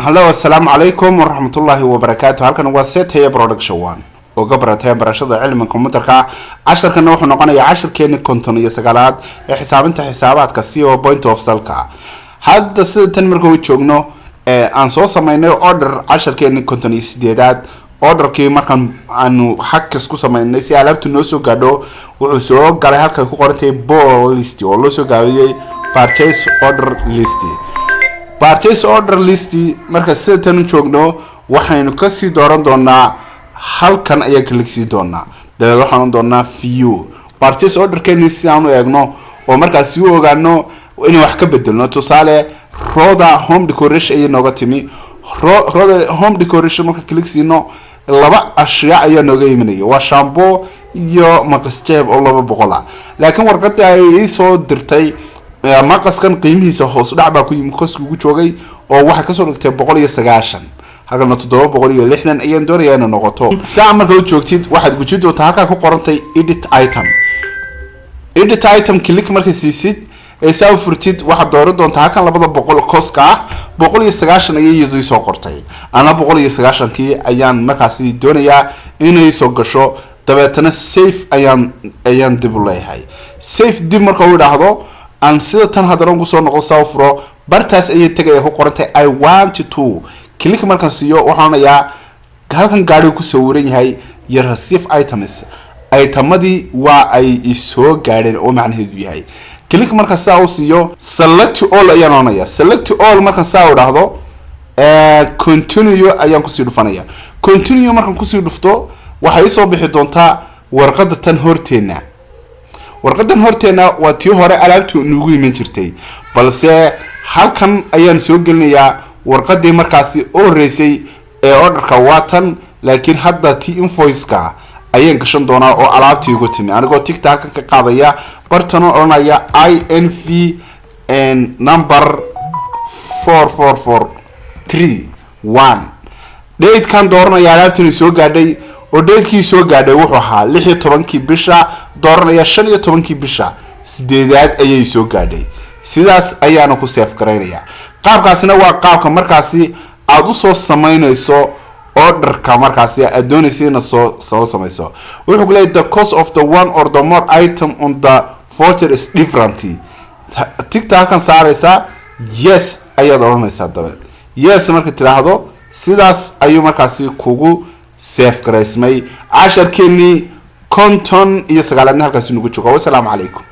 Hallo, assalaamu calaykum waraxmatullaahi wabarakaatu. Halkan waa Setaya Production One oo ka baratay barashada cilmiga computerka. Casharkana wuxuu noqonayaa cashirkeeni 59aad ee xisaabinta xisaabaadka co point of sale-ka. Hadda sida tan marka u joogno aan soo sameynay order casharkeeni 58aad. Orderkii markaan aanu hakas ku sameynay si alaabtu noo soo gaadho, wuxuu soo galay halkay ku qorantahay PO list, oo loo soo gaabiyey purchase order list. Purchase order list marka sida tan u joogno, waxaynu kasii dooran doonaa halkan ayaa click siin doonaa. Dabeed waxaan doonaa view purchase orderkeeni si aan u eegno oo markaasi u ogaano inay wax ka bedelno. Tusaale, Roda Home Decoration ayay nooga timi. Roda Home Decoration marka click siino, laba ashyaa ayaa nooga imanaya, waa shampoo iyo maqas jeeb oo 200 ah. Laakiin warqadii ay iisoo dirtay, maqaskan qiimihiisa hoos dhac baa ku yimi cost-ka ugu joogay, oo waxay kasoo dhigtay 190, halkana 760 ayaan doonayaa inay noqoto. Saa marka u joogtid, waxaad gujin doontaa halkaa ku qorantay edit item. Edit item click marka siisid ee saa u furtid, waxaad dooran doontaa halkan 200 cost-ka ah. 190 ayay iyadu soo qortay, ana 190-kii ayaan markaasi doonayaa inay soo gasho. Dabeetana save ayaan dib u leeyahay. Save dib marka u idhaahdo, aan sida tan haddana ugu soo noqo, saa u furo, bartaas ayay tegaya ku qorantay "I want to". Click markaan siiyo, waxaan onayaa halkan gaarigu ku sawiran yahay iyo receive items, itemadii waa ay isoo gaadheen oo macnaheedu yahay. Click marka saa u siiyo, select all ayaan oranaya. Select all markaan saa u dhahdo, continue ayaan kusii dhufanaya. Continue markaan kusii dhufto, waxay isoo bixi doontaa warqada tan horteena. Warqadan horteena waa tii hore alaabtu nagu iman jirtay, balse halkan ayaan soo gelinayaa warqadii markaasi u horeysay ee orderka, waa tan. Laakiin hadda tii invoice-ka ayaan gashan doonaa oo alaabtii ugu timi, anigoo tick-ta halkan ka qaadaya, bartanoo odhanaya INV number 4443 1. Date-kan dooranaya alaabtani soo gaadhay, oo date-kii soo gaadhay wuxuu ahaa 16-kii bisha. Dooranaya 15-kii bisha sideedaad ayay soo gaadhay. Sidaas ayaana ku save garaynaya. Qaabkaasina waa qaabka markaasi aada usoo samaynayso orderka markaasi aad doonaysa inaad soo samayso. Wuxuu ku leeyahy, "The cost of the one or the more item on the voucher is different." Tick-ta halkan saaraysaa, yes ayaad odhanaysaa. Dabeed yes marka tiraahdo, sidaas ayuu markaasi kugu save garaysmay. Casharkeenii 59aadna halkaasi nagu jooga. Wasalaamu calaykum.